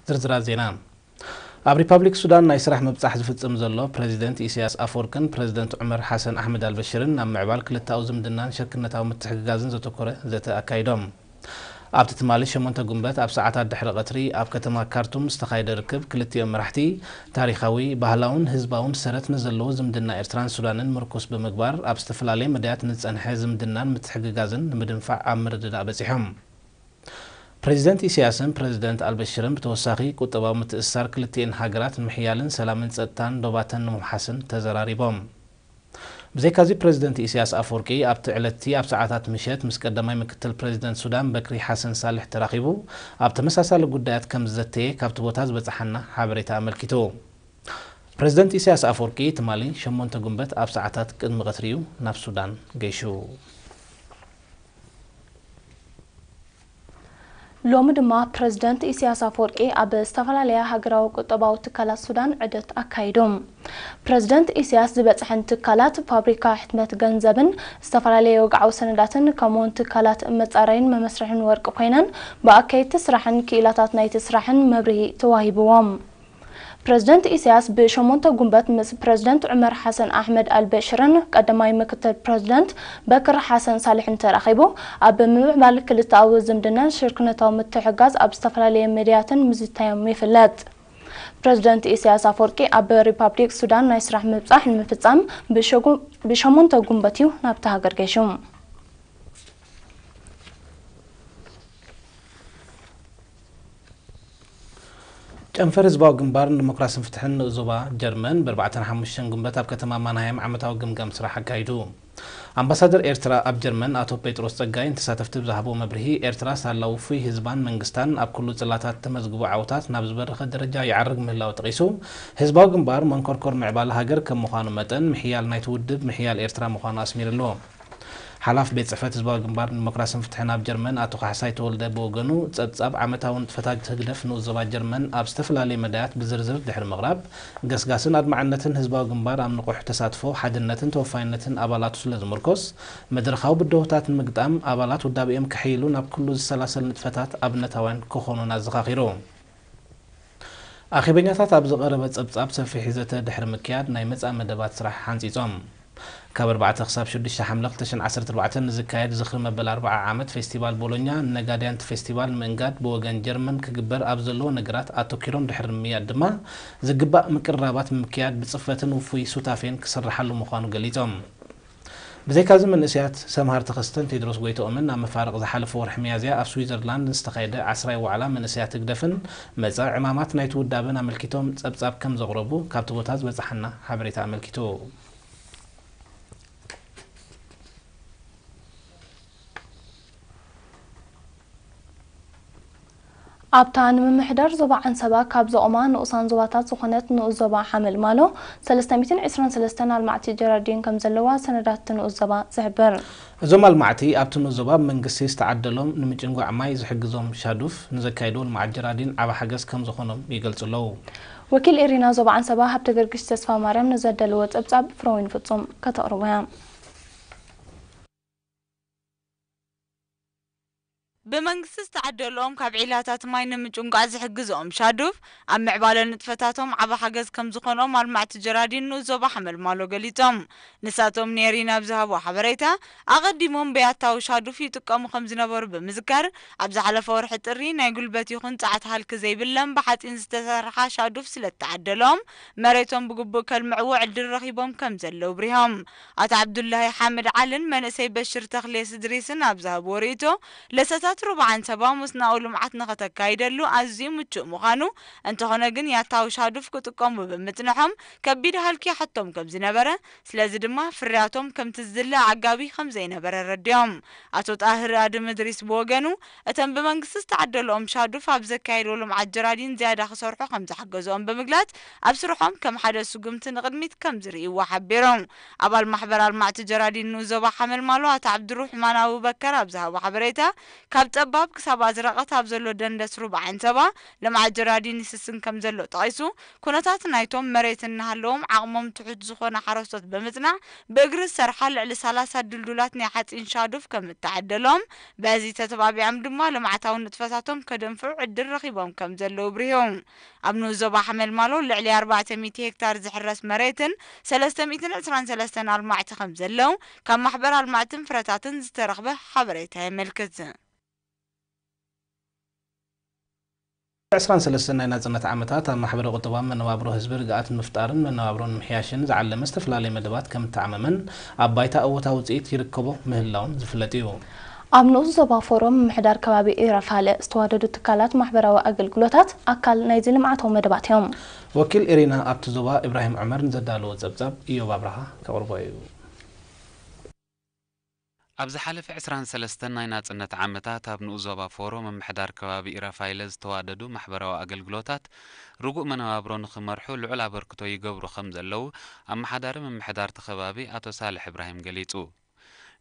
ዝርዝራት ዜና። ኣብ ሪፓብሊክ ሱዳን ናይ ስራሕ ምብጻሕ ዝፍጽም ዘሎ ፕረዚደንት ኢሳያስ ኣፈወርቅን ፕረዚደንት ዑመር ሓሰን ኣሕመድ ኣልበሽርን፣ ናብ ምዕባል ክልተኣዊ ዝምድናን ሽርክነታዊ ምትሕግጋዝን ዘተኮረ ዘተ ኣካይዶም። ኣብቲ ትማሊ ሸሞንተ ጉንበት ኣብ ሰዓታት ድሕሪ ቀትሪ ኣብ ከተማ ካርቱም ዝተኻየደ ርክብ፣ ክልቲኦም መራሕቲ ታሪኻዊ፣ ባህላውን ህዝባውን ሰረት ንዘለዎ ዝምድና ኤርትራን ሱዳንን ምርኩስ ብምግባር፣ ኣብ ዝተፈላለየ መዳያት ንዝጸንሐ ዝምድናን ምትሕግጋዝን ንምድንፋዕ ኣብ ምርድዳእ በጺሖም። ፕረዚደንት ኢሳያስን ፕረዚደንት ኣልበሽርን ብተወሳኺ፣ ቁጠባዊ ምትእስሳር ክልቲኤን ሃገራት ንምሕያልን ሰላምን ጸጥታን ዶባተን ንምውሓስን ተዘራሪቦም። ብዘይካዚ፣ ፕረዚደንት ኢሳያስ ኣፈወርቂ ኣብቲ ዕለት'ቲ ኣብ ሰዓታት ምሸት ምስ ቀዳማይ ምክትል ፕረዚደንት ሱዳን በክሪ ሓሰን ሳልሕ ተራኺቡ ኣብ ተመሳሳሊ ጉዳያት ከም ዝዘተየ ካብቲ ቦታ ዝበጽሓና ሓበሬታ ኣመልኪቱ። ፕረዚደንት ኢሳያስ ኣፈወርቂ ትማሊ ሸሞንተ ጉንበት ኣብ ሰዓታት ቅድሚ ቀትሪ እዩ ናብ ሱዳን ገይሹ። ሎሚ ድማ ፕረዚደንት ኢሳያስ ኣፈወርቂ ኣብ ዝተፈላለያ ሃገራዊ ቁጠባዊ ትካላት ሱዳን ዑደት ኣካይዱ። ፕረዚደንት ኢሳያስ ዝበጽሐን ትካላት ፋብሪካ ሕትመት ገንዘብን ዝተፈላለየ ወግዓዊ ሰነዳትን፣ ከምኡውን ትካላት መጻረይን መመስርሕን ወርቂ ኮይነን፣ ብኣካየድቲ ስራሕን ክኢላታት ናይቲ ስራሕን መብርሂ ተዋሂብዎም። ፕረዚደንት ኢሳያስ ብሸሞንተ ጉንበት ምስ ፕረዚደንት ዑመር ሓሰን ኣሕመድ ኣልበሽርን ቀዳማይ ምክትል ፕረዚደንት በክር ሓሰን ሳልሕን ተራኺቡ፣ ኣብ ምምዕባል ክልተኣዊ ዝምድናን ሽርክነታዊ ምትሕግጋዝ ኣብ ዝተፈላለየ መዳያትን ምዝታዮም ይፍለጥ። ፕረዚደንት ኢሳያስ ኣፈወርቂ ኣብ ሪፓብሊክ ሱዳን ናይ ስራሕ ምብጻሕ ንምፍጻም ብሸጉ-፣ ብሸሞንተ ጉንበት እዩ ናብቲ ሃገር ገይሹ። ጨንፈር ህዝባዊ ግንባር ንዲሞክራስን ፍትሕን ንኡስ ዞባ ጀርመን ብኣርባዕተን ሓሙሽተን ጉንበት ኣብ ከተማ ማንሃይም ዓመታዊ ግምጋም ስራሕ ኣካይዱ። ኣምባሳደር ኤርትራ ኣብ ጀርመን ኣቶ ጴጥሮስ ጸጋይ ንተሳተፍቲ ብዝሃቦ መብርሂ፣ ኤርትራ ሳላ ውፉይ ህዝባን መንግስታን ኣብ ኩሉ ጽላታት ተመዝግቦ ዓወታት ናብ ዝበረኸ ደረጃ ይዓርግ ምህላው ጠቒሱ፣ ህዝባዊ ግንባር መንኮርኮር ምዕባለ ሃገር ከም ምዃኑ መጠን፣ ምሕያል ናይቲ ውድብ ምሕያል ኤርትራ ምዃኑ ኣስሚርሉ። ሓላፊ ቤት ጽሕፈት ህዝባዊ ግንባር ንዲሞክራስን ፍትሕን ኣብ ጀርመን ኣቶ ካሕሳይ ተወልደ ብወገኑ፣ ጸብጻብ ዓመታዊ ንጥፈታት ህግደፍ ንኡስ ዞባ ጀርመን ኣብ ዝተፈላለየ መዳያት ብዝርዝር ድሕሪ ምቕራብ፣ ገስጋስን ኣድማዕነትን ህዝባዊ ግንባር ኣብ ንቑሕ ተሳትፎ፣ ሓድነትን ተወፋይነትን ኣባላቱ ስለ ዝምርኮስ፣ መድረኻዊ ብድሆታት ንምግጣም ኣባላት ውዳቤኦም ከሐይሉ ናብ ኩሉ ዝሰላሰል ንጥፈታት ኣብነታውያን ክኾኑን ኣዘኻኺሩ። ኣኼበኛታት ኣብ ዝቐረበ ጸብጻብ ሰፊሕ ዘተ ድሕሪ ምክያድ፣ ናይ መጻኢ መደባት ስራሕ ሓንጺጾም። ካብ ኣርባዕተ ክሳብ ሽዱሽተ ሓምለ ክልተ ሽሕን ዓሰርተ ኣርባዕተን ንዝካየድ ዝኽሪ መበል ኣርብዓ ዓመት ፌስቲቫል ቦሎኛ፣ ንነጋድያን እቲ ፌስቲቫል ንምእንጋድ ብወገን ጀርመን ክግበር ኣብ ዘለዎ ነገራት ኣተኲሮም ድሕሪ ምምያድ ድማ፣ ዝግባእ ምቅርራባት ብምክያድ ብጽፈትን ውፉይ ሱታፌን ክስርሓሉ ምዃኑ ገሊጾም። ብዘይካዚ፣ መንእሰያት ሰምሃር ተኸስተን ቴድሮስ ጎይትኦምን ኣብ መፋርቕ ዝሓለፈ ወርሒ ሚያዝያ ኣብ ስዊዘርላንድ ንዝተኻየደ ዓስራይ ዋዕላ መንእሰያት ህግደፍን መጻኢ ዕማማት ናይቲ ውዳበን ኣመልኪቶም ጸብጻብ ከም ዘቕረቡ ካብቲ ቦታ ዝበጽሓና ሓበሬታ ኣመልኪቱ። ኣብታ ንምምሕዳር ዞባ ዓንሰባ ካብ ዘቑማ ንኡሳን ዞባታት ዝኾነት ንኡስ ዞባ ሓመልማሎ፣ ሰለስተ ሚእትን ዕስራን ሰለስተን ኣልማዕቲ ጀራዲን ከም ዘለዋ ሰነዳት እቲ ንኡስ ዞባ ዝሕብር። እዞም ኣልማዕቲ ኣብቲ ንኡስ ዞባ ብመንግስቲ ዝተዓደሎም ንምጭንጓዕ ማይ ዝሕግዞም ሻዱፍ ንዘካየድዎ ልምዓት ጀራዲን ዓቢ ሓገዝ ከም ዝኾኖም ይገልጹ ኣለዉ። ወኪል ኤሪና ዞባ ዓንሰባ ሃብተ ገርግሽ ተስፋ ማርያም ንዘደለዎ ጸብጻብ ፍረወይን ፍጹም ከተቕርቦ እያ። ብመንግስቲ ዝተዓደልኦም ካብ ዒላታት ማይ ንምጭንቋዕ ዝሕግዝኦም ሻዱፍ፣ ኣብ ምዕባለ ንጥፈታቶም ዓቢ ሓገዝ ከም ዝኾኖም ኣልማዕቲ ጀራዲን ንኡስ ዞባ ሓመልማሎ ገሊጾም። ንሳቶም ንኤሪና ኣብ ዝሃብዎ ሓበሬታ፣ ኣቐዲሞም ብያታዊ ሻዱፍ ይጥቀሙ ከም ዝነበሩ ብምዝካር፣ ኣብ ዝሓለፈ ወርሒ ጥሪ ናይ ጉልበት ይኹን ጸዓት ሃልኪ ዘይብለን ብሓጺን ዝተሰርሓ ሻዱፍ ስለ እተዓደሎም፣ መሬቶም ብግቡእ ከልምዕዎ ዕድል ረኺቦም ከም ዘለዉ ኣብሪሆም። ኣቶ ዓብዱላሂ ሓምድ ዓልን መንእሰይ በሽር ተኽሌ ስድሪስን ኣብ ዝሃብዎ ርእይቶ፣ ለሰታት ሩባ ዓንሰባ መስኖኣዊ ልምዓት ንኸተካይደሉ ኣዝዩ ምቹእ ምዃኑ፣ እንተኾነ ግን ያታዊ ሻዱፍ ክጥቀሙ ብምጽንሖም ከቢድ ሃልኪ ይሓቶም ከም ዝነበረ፣ ስለዚ ድማ ፍርያቶም ከምቲ ዝድለ ኣዕጋቢ ከም ዘይነበረ ኣረዲኦም። ኣቶ ጣህር ኣድም እድሪስ ብወገኑ፣ እተን ብመንግስቲ ዝተዓደልኦም ሻዱፍ ኣብ ዘካየድዎ ልምዓት ጀራዲን ዝያዳ ክሰርሑ ከም ዝሓገዝኦም ብምግላጽ፣ ኣብ ስርሖም ከም ሓደ ስጉምቲ ንቕድሚት ከም ዝርእይዎ ሓቢሮም። ኣባል ማሕበር ኣልማዕቲ ጀራዲን ንኡስ ዞባ ሓመልማሎ ኣቶ ዓብዱሩሕማን ኣቡበከር ኣብ ዝሃቦ ሓበሬታ፣ ካብ ጸባብ ክሳብ ኣዝረቐት ኣብ ዘሎ ደንደስ ሩባ ዓንሰባ ልምዓት ጀራዲን ይስስን ከም ዘሎ ጠቒሱ፣ ኩነታት ናይቶም መሬት እናሃለዎም ዓቕሞም ትሑት ዝኾነ ሓረስቶት ብምጽናዕ፣ ብእግሪ ዝሰርሓ ልዕሊ ሰላሳ ድልዱላት ናይ ሓጺን ሻዱፍ ከም እተዓደሎም፣ በዚ ተተባቢዖም ድማ ልምዓታዊ ንጥፈታቶም ከደንፍዑ ዕድል ረኺቦም ከም ዘለዉ ኣብሪሆም። ኣብ ንኡስ ዞባ ሓመልማሎ ልዕሊ ኣርባዕተ ሚእቲ ሄክታር ዝሕረስ መሬትን ሰለስተ ሚእትን ዕስራን ሰለስተን ኣልማዕቲ ከም ዘለዉ ካብ ማሕበር ኣልማዕትን ፍረታትን ዝተረኽበ ሓበሬታ የመልክት። ዕስራን ሰለስተን ናይ ናጽነት ዓመታት ኣብ ማሕበረ ቁጠባን መነባብሮ ህዝቢ ርግኣት ንምፍጣርን መነባብሮ ንምሕያሽን ዝዓለመ ዝተፈላለየ መደባት ከም እተዓመመን ኣብ ባይታ እወታዊ ውጽኢት ይርከቦ ምህላውን ዝፍለጥ እዩ። ኣብ ንኡስ ዞባ ፎረም ምምሕዳር ከባቢ ኢረፋለ ዝተዋደዱ ትካላት ማሕበራዊ ኣገልግሎታት ኣካል ናይዚ ልምዓታዊ መደባት እዮም። ወኪል ኤሪና ኣብቲ ዞባ ኢብራሂም ዑመር ንዘዳለዎ ጸብጻብ ኢዮብ ኣብርሃ ከቕርቦ እዩ። ኣብ ዝሓለፈ ዕስራን ሰለስተን ናይ ናጽነት ዓመታት ኣብ ንኡስ ዞባ ፎሮ ምምሕዳር ከባቢ ኢራፋይለ ዝተዋደዱ ማሕበራዊ ኣገልግሎታት ርጉእ መነባብሮ ንኽመርሑ ልዑል ኣበርክቶ ይገብሩ ከም ዘለዉ ኣመሓዳሪ ምምሕዳር እቲ ከባቢ ኣቶ ሳልሕ እብራሂም ገሊጹ።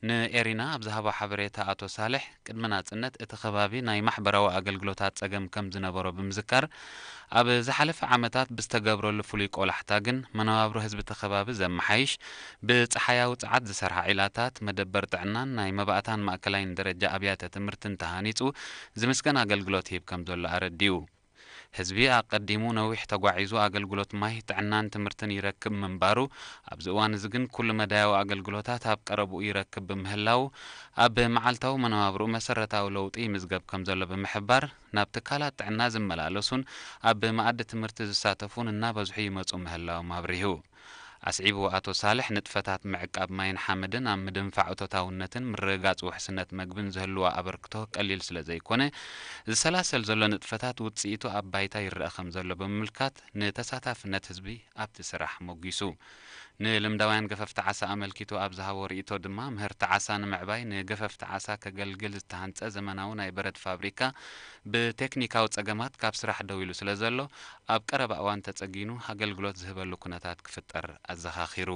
ንኤሪና ኣብ ዝሃቦ ሓበሬታ ኣቶ ሳልሕ፣ ቅድሚ ናጽነት እቲ ከባቢ ናይ ማሕበራዊ ኣገልግሎታት ጸገም ከም ዝነበሮ ብምዝካር፣ ኣብ ዝሓለፈ ዓመታት ብዝተገብረሉ ፍሉይ ቆላሕታ ግን መነባብሮ ህዝቢ እቲ ከባቢ ዘመሓይሽ፣ ብጸሓያዊ ጸዓት ዝሰርሓ ዒላታት፣ መደበር ጥዕናን ናይ መባእታን ማእከላይን ደረጃ ኣብያተ ትምህርትን ተሃኒጹ ዝምስገን ኣገልግሎት ይህብ ከም ዘሎ ኣረዲኡ። ህዝቢ ኣቐዲሙ ነዊሕ ተጓዒዙ ኣገልግሎት ማይ፣ ጥዕናን ትምህርትን ይረክብ ምንባሩ፣ ኣብዚ እዋን እዚ ግን ኩሉ መዳያዊ ኣገልግሎታት ኣብ ቀረብኡ ይረክብ ብምህላዉ፣ ኣብ መዓልታዊ መነባብርኡ መሰረታዊ ለውጢ ይምዝገብ ከም ዘሎ ብምሕባር፣ ናብ ትካላት ጥዕና ዝመላለሱን ኣብ መኣዲ ትምህርቲ ዝሳተፉን እናበዝሑ ይመጹ ምህላዎም ኣብሪሁ። ኣስዒቡ ኣቶ ሳልሕ፣ ንጥፈታት ምዕቃብ ማይን ሓመድን ኣብ ምድንፋዕ እቶታውነትን ምርግጋጽ ውሕስነት መግብን ዝህልዎ ኣበርክቶ ቀሊል ስለ ዘይኮነ፣ ዝሰላሰል ዘሎ ንጥፈታት ውጽኢቱ ኣብ ባይታ ይረኣ ከም ዘሎ ብምምልካት፣ ንተሳታፍነት ህዝቢ ኣብቲ ስራሕ ሞጒሱ። ንልምዳውያን ገፈፍቲ ዓሳ ኣመልኪቱ ኣብ ዝሃቦ ርእይቶ ድማ፣ ምህርቲ ዓሳ ንምዕባይ ንገፈፍቲ ዓሳ ከገልግል ዝተሃንጸ ዘመናዊ ናይ በረድ ፋብሪካ ብቴክኒካዊ ጸገማት ካብ ስራሕ ደው ኢሉ ስለ ዘሎ፣ ኣብ ቀረባ እዋን ተጸጊኑ ኣገልግሎት ዝህበሉ ኩነታት ክፍጠር ኣዘኻኺሩ።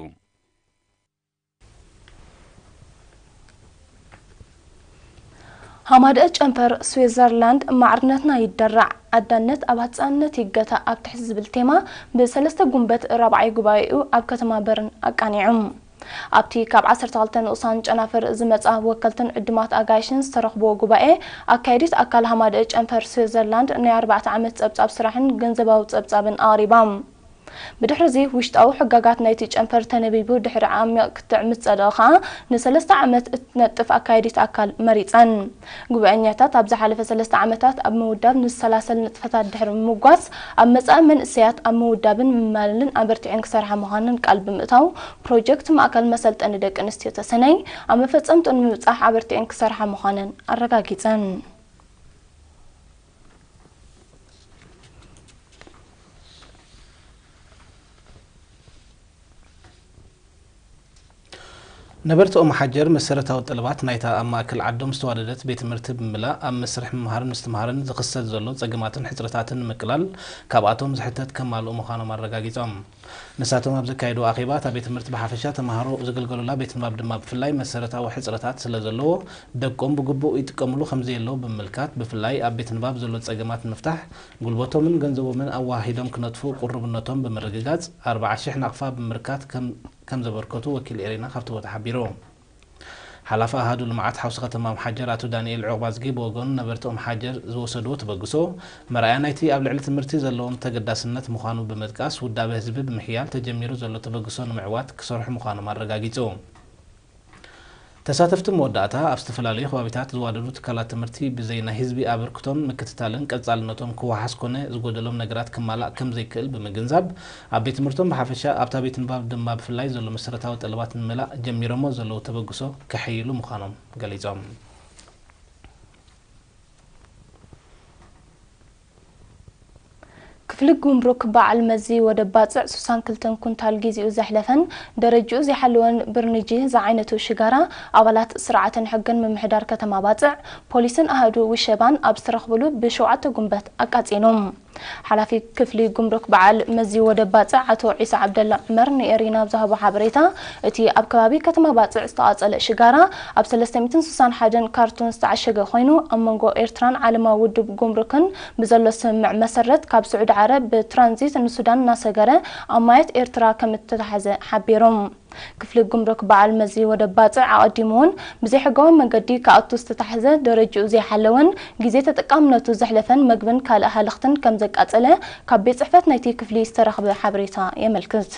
ሃማደአ ጨንፈር ስዊዘርላንድ ማዕርነትና ይደራዕ፣ ኣዳነት ኣብ ሃጻንነት ይገታእ ኣብ ትሕቲ ዝብል ቴማ ብሰለስተ ጉንበት ራብዓይ ጉባኤኡ ኣብ ከተማ በርን ኣቃኒዑ። ኣብቲ ካብ ዓሰርተ ክልተ ንኡሳን ጨናፍር ዝመጻ ወከልትን ዕዱማት ኣጋይሽን ዝተረኽብዎ ጉባኤ፣ ኣካየዲት ኣካል ሃማደአ ጨንፈር ስዊዘርላንድ ናይ ኣርባዕተ ዓመት ጸብጻብ ስራሕን ገንዘባዊ ጸብጻብን ኣቕሪባ። ብድሕሪ እዚ ውሽጣዊ ሕጋጋት ናይቲ ጨንፈር ተነቢቡ ድሕሪ ዓሚቕ ክትዕ ምስ ጸደቐ ከኣ ንሰለስተ ዓመት እትነጥፍ ኣካየዲት ኣካል መሪጸን። ጉባኤኛታት ኣብ ዝሓለፈ ሰለስተ ዓመታት ኣብ ምውዳብ ንዝሰላሰል ንጥፈታት ድሕሪ ምምጓስ ኣብ መጻኢ መንእሰያት ኣብ ምውዳብን ምምልማልን ኣበርቲዐን ክሰርሓ ምዃነን ቃል ብምእታው ፕሮጀክት ማእከል መሰልጠኒ ደቂ ኣንስትዮ ተሰነይ ኣብ መፈጸምትኡ ንምብጻሕ ኣበርቲዐን ክሰርሓ ምዃነን ኣረጋጊጸን። ነበርቲ ኦም ሓጀር መሰረታዊ ጠለባት ናይታ ኣብ ማእከል ዓዶም ዝተዋደደት ቤት ትምህርቲ ብምምላእ ኣብ መስርሕ ምምሃርን ምስትምሃርን ዝኽሰት ዘሎ ጸገማትን ሕጽረታትን ንምቅላል ካብኣቶም ዝሕተት ከማልኡ ምዃኖም ኣረጋጊጾም። ንሳቶም ኣብ ዘካየድዎ ኣኼባ እታ ቤት ትምህርቲ ብሓፈሻ ተማሃሮ ዝግልገሉላ ቤት ንባብ ድማ ብፍላይ መሰረታዊ ሕጽረታት ስለ ዘለዎ ደቆም ብግቡእ ይጥቀምሉ ከም ዘየለዉ ብምምልካት ብፍላይ ኣብ ቤት ንባብ ዘሎ ጸገማት ንምፍታሕ ጉልበቶምን ገንዘቦምን ኣወሃሂዶም ክነጥፉ ቅሩብነቶም ብምርግጋጽ ኣርብዓ ሽሕ ናቕፋ ብምርካት ከም ከም ዘበርከቱ ወኪል ኤሪና ካብቲ ቦታ ሓቢሩ። ሓላፊ ኣሃዱ ልምዓት ሓውሲ ከተማ ኣምሓጀር ኣቶ ዳንኤል ዑቕባዝጊ ብወገኑ ነበርቲ ኦም ሓጀር ዝወሰድዎ ተበግሶ መርኣያ ናይቲ ኣብ ልዕሊ ትምህርቲ ዘለዎም ተገዳስነት ምዃኑ ብምጥቃስ ውዳበ ህዝቢ ብምሕያል ተጀሚሩ ዘሎ ተበግሶ ንምዕዋት ክሰርሑ ምዃኖም ኣረጋጊጹ። ተሳተፍቲ መወዳእታ ኣብ ዝተፈላለዩ ከባቢታት ዝዋደዱ ትካላት ትምህርቲ ብዘይ ናይ ህዝቢ ኣበርክቶን ምክትታልን ቀጻልነቶም ክወሓስ ኮነ ዝጎደሎም ነገራት ክማላእ ከም ዘይክእል ብምግንዛብ ኣብ ቤት ትምህርቶም ብሓፈሻ ኣብታ ቤት ንባብ ድማ ብፍላይ ዘሎ መሰረታዊ ጠለባት ንምምላእ ጀሚሮሞ ዘለዉ ተበግሶ ከሐይሉ ምዃኖም ገሊጾም። ክፍሊ ጉምሩክ በዓል መዚ ወደብ ባጽዕ ሱሳን ክልተን ኩንታል ጊዜኡ ዘሕለፈን ደረጅኡ ዘይሓለወን ብርንጂ ዝዓይነቱ ሽጋራ ኣባላት ስርዓትን ሕግን ምምሕዳር ከተማ ባጽዕ፣ ፖሊስን ኣሃዱ ውሸባን ኣብ ዝተረኽብሉ ብሸውዓተ ጉንበት ኣቃጺሎም። ሓላፊ ክፍሊ ጉምሩክ በዓል መዚ ወደብ ባጽዕ ኣቶ ዒሳ ዓብደላ ዑመር ንኤሪና ኣብ ዝሃቦ ሓበሬታ፣ እቲ ኣብ ከባቢ ከተማ ባጽዕ ዝተቓጸለ ሽጋራ ኣብ ሰለስተ ሚእትን ስሳን ሓደን ካርቶን ዝተዓሸገ ኮይኑ፣ ኣብ መንጎ ኤርትራን ዓለማዊ ውድብ ጉምሩክን ብዘሎ ስምምዕ መሰረት ካብ ስዑዲ ዓረብ ብትራንዚት ንሱዳን እናሰገረ ኣብ ማያት ኤርትራ ከም እተታሕዘ ሓቢሮም። ክፍሊ ጉምሩክ በዓል መዚ ወደብ ባጽዕ ኣቐዲሙ እውን ብዘይሕጋዊ መንገዲ ክኣቱ ዝተታሕዘ ደረጅኡ ዘይሓለወን ግዜ ተጠቃምነቱ ዘሕለፈን መግብን ካልእ ሃለኽትን ከም ዘቃጸለ ካብ ቤት ጽሕፈት ናይቲ ክፍሊ ዝተረኽበ ሓበሬታ የመልክት።